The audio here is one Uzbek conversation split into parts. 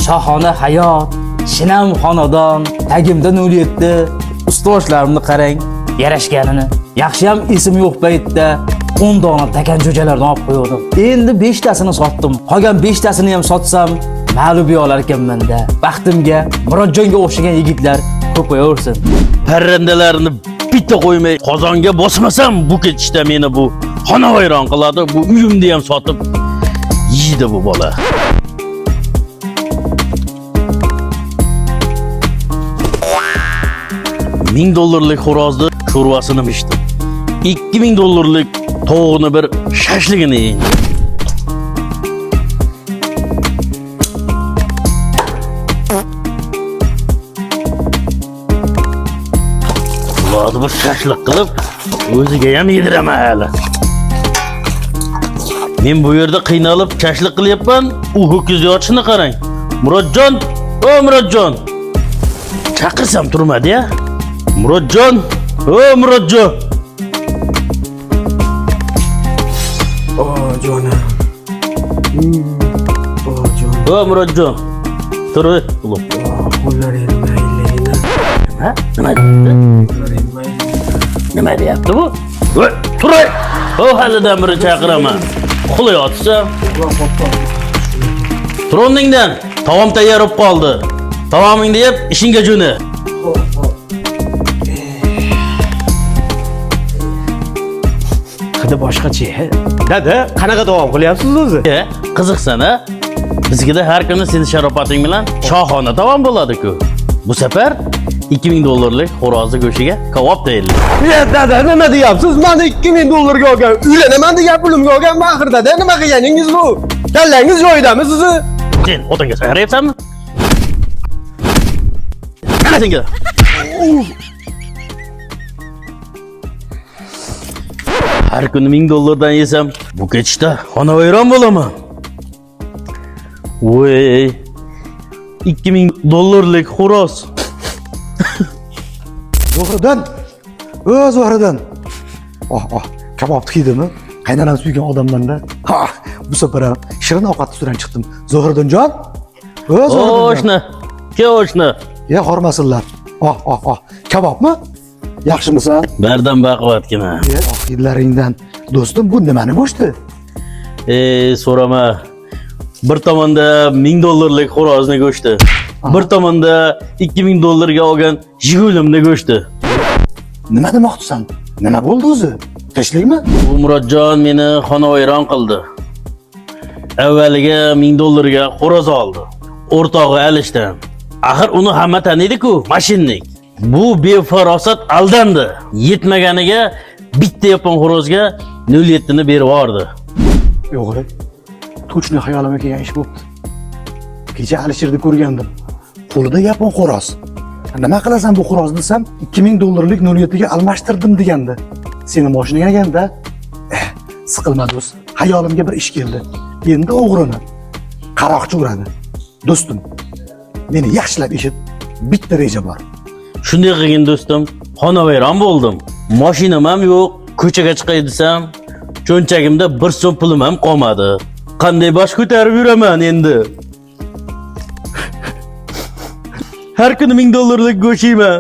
Shohona hayot, shinam xonadon, tagimda 07, ustoshlarimni qarang, yarashganini. Yaxshiyam esim yo'q paytda 10 dona takan jo'jalarni olib qo'ydim. Endi 5 tasini sotdim. Qolgan 5 tasini ham sotsam, ma'lub olar ekanman-da. Baxtimga Murodjonga o'xshagan yigitlar ko'payaversin. Parrandalarni bitta qo'ymay qozonga bosmasam, bu ketishda meni bu xonavayron qiladi, bu uyimni ham sotib yeydi bu bola. $1000 xo'rozni sho'rvasini pishdim. $2000 tovuqni bir shashligini yeydi. Ularni bir shashlik qilib o'ziga ham yediraman hali. Men bu yerda qiynalib shashlik qilyapman, u ho'kiz yotishini qarang. Murodjon, o Murodjon. Chaqirsam turmadi ya. Murodjon, o Murodjon. O jonim. O jonim. O Murodjon. Tur ey, oğlum. Qo'llaring mayligini. Ha? Nima deyapti? Qo'llaring mayligini. Nima deyapti bu? Voy, tur ey. O halidan beri chaqiraman. Uxlayotsa. Tur o'rningdan. Taom tayyor bo'lib qoldi. Taomingni yeb ishingga jo'na. Hidi boshqacha. Dada, qanaqa davom qilyapsiz o'zi? E, qiziqsan a? Bizgida har kuni seni sharofating bilan shohona taom bo'ladi-ku. Bu safar $2000 xo'rozni go'shiga kabob tayyorlaydi. Ya dada, nima deyapsiz? Mani $2000 olgan, uylanaman degan pulimga olgan axir dada, nima qilganingiz bu? Kallangiz joyidami sizni? Sen otangga sayrayapsanmi? Mana senga. Har kuni $1000 yesam, bu ketishda xonavayron bo'laman. Voy. $2000 xo'roz. Zuhriddin. O Zuhriddin. Oh oh, kabobni hiydimi? Qaynonam suygan odamdan-da. Ha, bu safar ham shirin ovqat ustidan chiqdim. Zuhriddinjon. O Zuhriddinjon. Oshna. Ke oshna. Ya hormasinlar. Oh oh oh. Kabobmi? Yaxshimisan? Bardam baquvvatgina. Oh, hidlaringdan. Do'stim, bu nimani go'shti? Ey, so'rama. Bir tomonda $1000 xo'rozni go'shti. Bir tomonda $2000 olgan Jigulimni go'shti. Nima demoqchisan? Nima bo'ldi o'zi? Tinchlikmi? Bu Murodjon meni xonavayron qildi. Avvaliga $1000 xo'roz oldi. O'rtog'i Alishdan. Axir uni hamma taniydi-ku, mashinnik. Bu befarosat aldandi. Yetmaganiga bitta yapon xo'rozga 0.7 ni berib yubordi. Yo'q, ey. To'chni xayolimga kelgan ish bo'pti. Kecha Alisherni ko'rgandim. Qo'lida yapon xo'roz. Nima qilasan bu xo'rozni desam, $2000 07 ga almashtirdim degandi. Seni mashinang ekanda. Eh, siqilma do'st. Xayolimga bir ish keldi. Endi o'g'rini qaroqchi uradi. Do'stim, meni yaxshilab eshit. Bitta reja bor. Shunday qilgin do'stim, xonavayron bo'ldim. Mashinam ham yo'q, ko'chaga chiqay desam, cho'nchagimda bir so'm pulim ham qolmadi. Qanday bosh ko'tarib yuraman endi? Har kuni $1000 go'sht yeyman.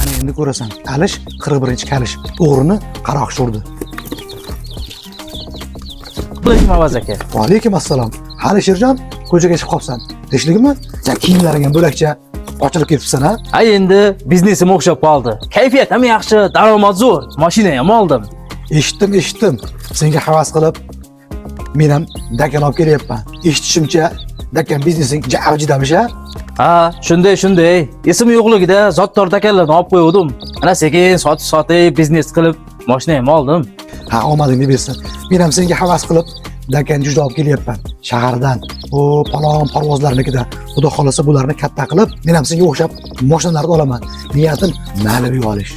Ana endi ko'rasan. Alish 41-kalish. O'g'rini qaroqchi urdi. Alaykum Avaz aka. Va alaykum assalom. Hali Sherjon, ko'chaga chiqib qolsan. Tinchlikmi? Ja kiyimlaring ham bo'lakcha ochilib ketibsan ha? Ay endi biznesim o'xshab qoldi. Kayfiyat ham yaxshi, daromad zo'r, mashina ham oldim. Eshitdim, eshitdim. Senga havas qilib men ham dakan olib kelyapman. Eshitishimcha dakan biznesing ja avjidamish ha? Ha, shunday shunday. Esim yo'qligida zotdor dakanlarni olib qo'yuvdim. Ana sekin sotib sotib biznes qilib mashina ham oldim. Ha, omadingni bersin. Men ham senga havas qilib dakan juda olib kelyapman shahardan. O palon parvozlarnikidan. Xudo xolasa bularni katta qilib, men ham senga o'xshab mashinalarni olaman. Niyatim Malibu olish.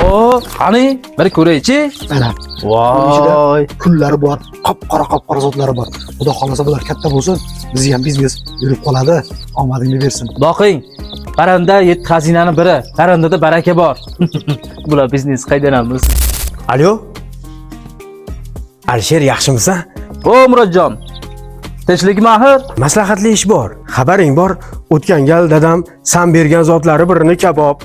O, qani bir ko'raychi. Ana, Voy. pullari bor, qop-qora qop-qora zotlari bor. Xudo xolasa bular katta bo'lsin, bizga ham biznes yurib qoladi. Omadingni bersin. Boqing. Parranda yetti xazinani biri. Parrandada baraka bor. Bular biznes qaydan ham bilsin. Alo? Alisher, yaxshimisan? O Murodjon. Tinchlikmi axir? Maslahatli ish bor. Xabaring bor. O'tgan gal dadam san bergan zotlari birini kabob,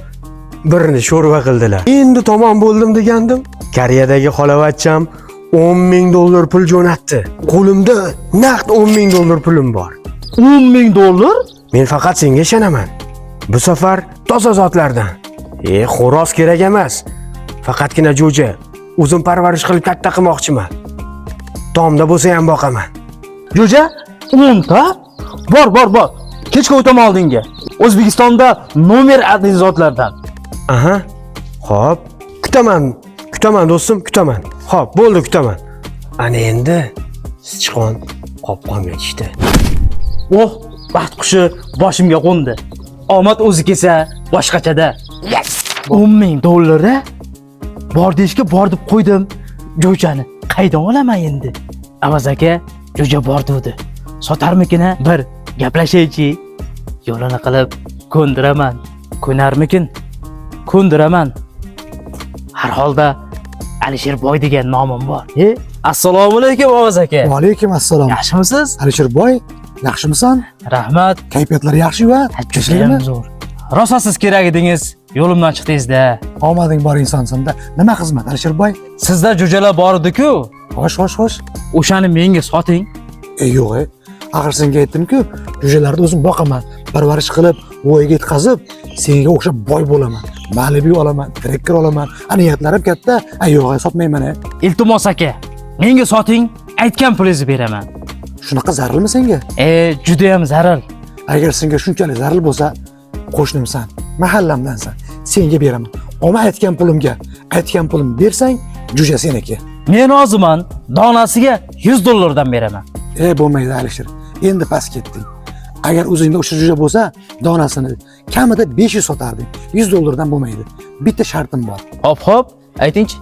birini sho'rva qildilar. Endi tamom bo'ldim degandim. Koreyadagi xolavachcham 10 ming dollar pul jo'natdi. Qo'limda naqd 10 ming dollar pulim bor. 10 ming dollar? Men faqat senga ishonaman. Bu safar toza zotlardan. Xo'roz kerak emas. Faqatgina jo'ja. O'zim parvarish qilib katta qilmoqchiman. Tomda bo'lsa ham boqaman. Jo'ja 10 ta? Bor, bor, bor. Kechga o'taman oldinga. O'zbekistonda nomer 1 zotlardan. Aha. Xo'p, kutaman. Kutaman do'stim, kutaman. Xo'p, bo'ldi kutaman. Ana endi sichqon qopqonga tushdi. Oh, baxt qushi boshimga qo'ndi. Omad o'zi kelsa boshqachada. Yes! 10 ming dollar-a? Bor deyishga bor deb qo'ydim. Jo'jani qaydan olaman endi? Avaz aka jo'ja bor dedi. Sotarmikin-a? Bir gaplashaychi. Yo'lini qilib ko'ndiraman. Ko'narmikin? Ko'ndiraman. Har holda Alisher boy degan nomim bor. Assalomu alaykum Avaz aka. Va alaykum assalom. Yaxshimisiz? Alisher boy, yaxshimisan? Rahmat. Kayfiyatlar yaxshi va Judayam zo'r. Rosa siz kerak edingiz. Yo'limdan chiqdingiz-da. Omading bor insonsan-da. Nima xizmat Alisher boy? Sizda jo'jalar bor edi-ku. Xo'sh, xo'sh, xo'sh. O'shani menga soting. Yo'q, Axir senga aytdim-ku, jo'jalarni o'zim boqaman, parvarish qilib, voyaga yetkazib, senga o'xshab boy bo'laman. Malibu olaman, traktor olaman. Niyatlarim katta. Yo'q, sotmayman. Iltimos aka, menga soting, aytgan pulingizni beraman. Shunaqa zarurmi senga? Juda ham zarur. Agar senga shunchalik zarur bo'lsa, qo'shnimsan, mahallamdansan. Senga beraman. Ammo aytgan pulimga, aytgan pulim bersang, jo'ja seniki. Men roziman, donasiga 100 dollardan beraman. Bo'lmaydi Alisher. Endi past ketding. Agar o'zingda o'sha jo'ja bo'lsa, donasini kamida 500 sotarding. 100 dollardan bo'lmaydi. Bitta shartim bor. Hop, hop, aytingchi.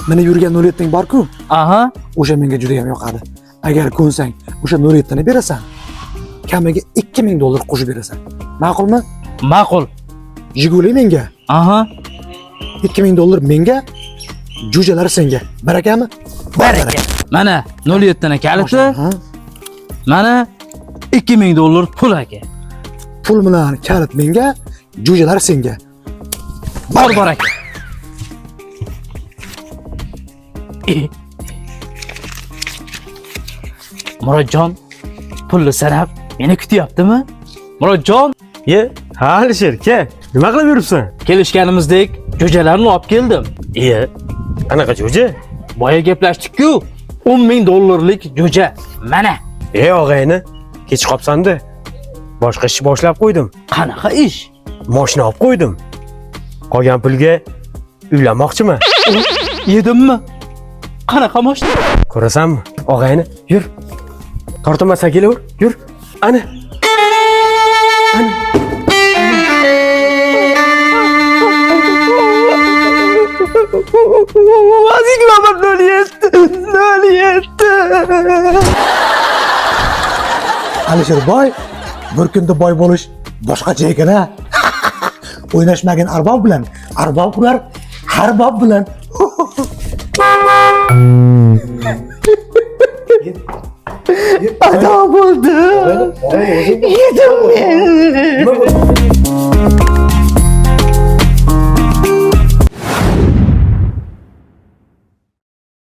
Meni yurgan 07 bor-ku. Aha. O'sha menga juda ham yoqadi. Agar ko'nsang, o'sha 07 ni berasan. Kamiga 2000 dollar qo'shib berasan. Ma'qulmi? Ma'qul. Jiguli menga. Aha. 2000 dollar menga, jo'jalar senga. Barakami? Baraka. Mana 07 ni kaliti. Mana 2000 dollar pul aka. Pul bilan kalit menga, jo'jalar senga. Bor bor aka. Murodjon pulni sanab meni kutyaptimi? Murodjon, Ha, Alisher, ke, nima qilib yuribsan? Kelishganimizdek jo'jalarni olib keldim. Qanaqa jo'ja? Boya gaplashdik-ku, 10 ming dollarlik jo'ja. Mana. Og'ayni, kech qolibsan-da. Boshqa ish boshlab qo'ydim. Qanaqa ish? Mashina olib qo'ydim. Qolgan pulga uylanmoqchiman. Yedimmi? Qanaqa mashina? Ko'rasanmi? Og'ayni, yur. Tortinmasdan kelaver, yur. Ana. Ana. Vaziglamam 07, 07. Alisher boy, bir kunda boy bo'lish boshqacha ekan ha. O'ynashmagin arbob bilan, arbob urar har bob bilan. Ado bo'ldi. Yedim men.